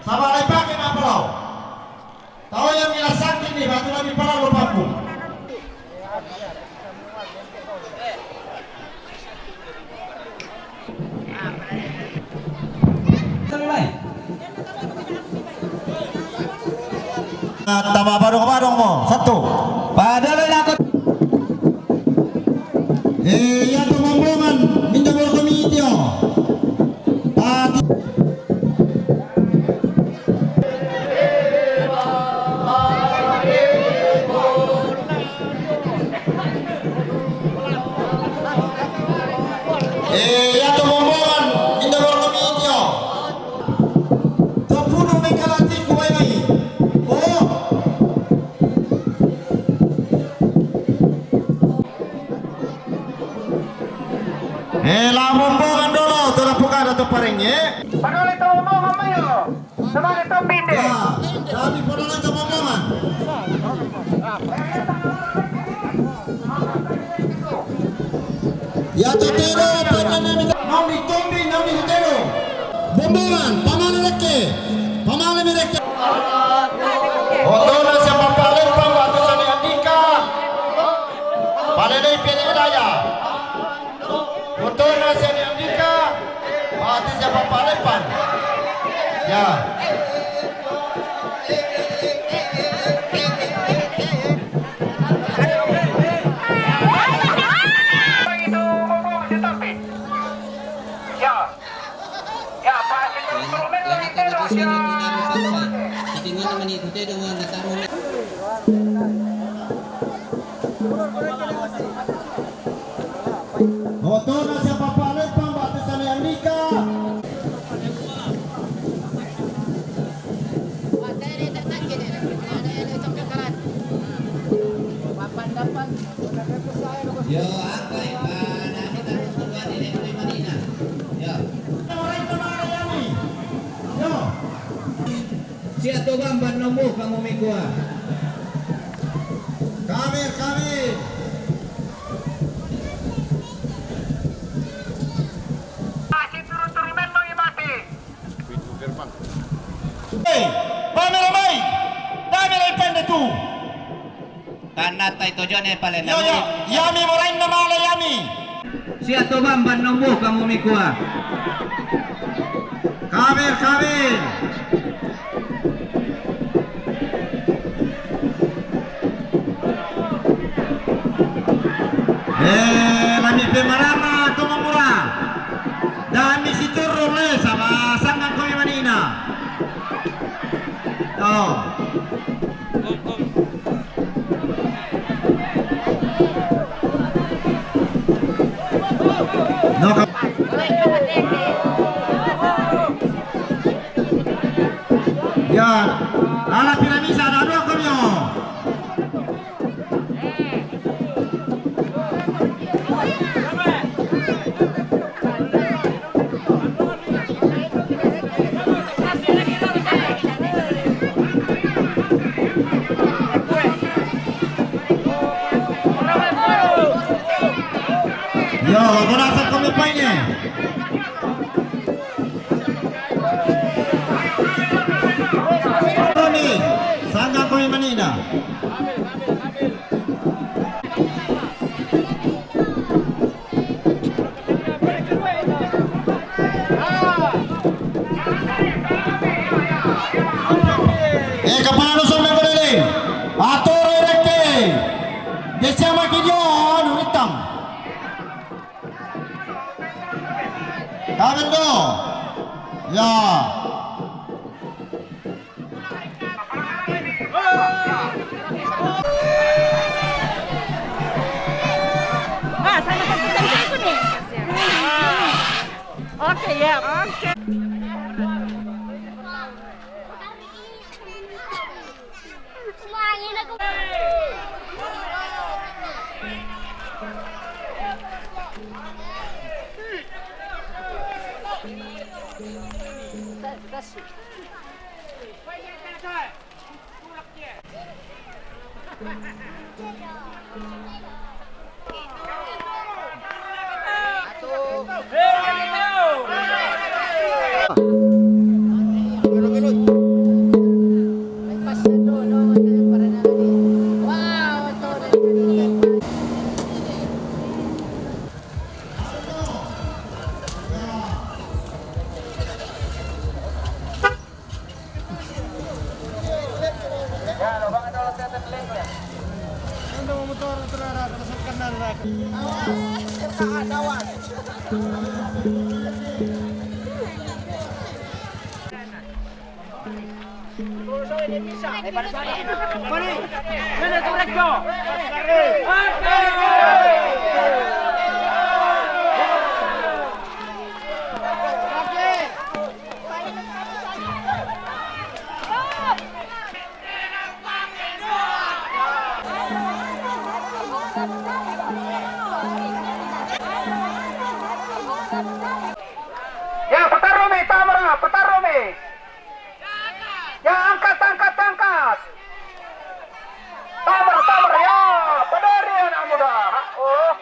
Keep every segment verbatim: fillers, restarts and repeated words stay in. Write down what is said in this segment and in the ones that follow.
Saba' lai pake ma'apalao. Tau yang mila sakit ni, batu lagi pala lo paku. Tama barong-barong mo, satu. Padahal aku. Eh, ya, tu rombongan, minta berkomiti, oh. Pati. Eh, ya, tu rombongan, minta berkomiti, oh. Topunu mengkalati kuai mai. Oh. Eh, la rombongan dolo, tu la pokada tu parenge. Padole tu rombongan mai, oh. Sebagai pemimpin. Ya, kami padole tu rombongan. Ya, tetero, panjang ni. Nami tumbi, nami tetero. Rombongan, pamane rekke. Pamane mi rekke. Otona sia Papa Lempang, batu sane Andika. Palelei pele daya. Otona sia ni Andika, mati sia Papa Lempang. Ya. Ya. Ya, Pak. Lama-lama terus ini tidak lupa. Jadi mana mani itu teh dengan datang. Otona sia Papa Lempang, batu sane Andika. Yo, apa ya, Pak? Nah, kita harus keluar ini dari mana ini? Yo. Yo. Sia to bamban nombo kamu mikua. Kamir, kamir. Masih turu-turu men mau mati. Eh, pamela mai. Dame lai pende tu. Tanatai tojone pale. Yo, yo, yami morainna mala yami. Sia to bamban nombo kamu mikua. Kabel, kabel. Eh, lami pemarama to mamura. Dami siturru le sama sanggang komi manina. Oh. No ka-, ya, ala pinamisa ada dua kami, oh. Yo, golazo komi paine. Toni, sanggang komi manina. Eh, kapala nu sombe ko dele. Atoro rekke. Desa maki dio anu ritang. Kamen do. Ya. Ah, sana pagkikita ko ni. Okay, yeah. Okay. Ya, petarumi, Tamra, petarumi. Ya, angkat, angkat, angkat. Tamra, Tamra, ya, pedari anak muda. Oh.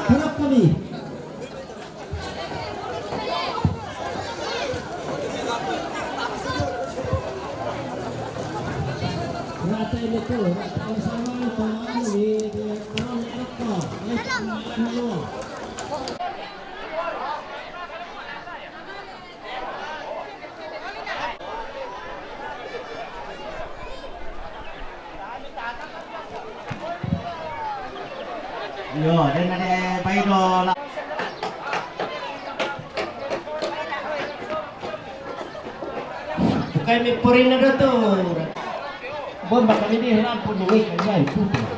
Harap kami. Rata ini tu, rata sama, sama, ini dia, orang ni apa? Ini sama, ini. Yo, den ade paido la. Bukai mi purina do tu. Bomba kami di lampu duit kan, ya, itu.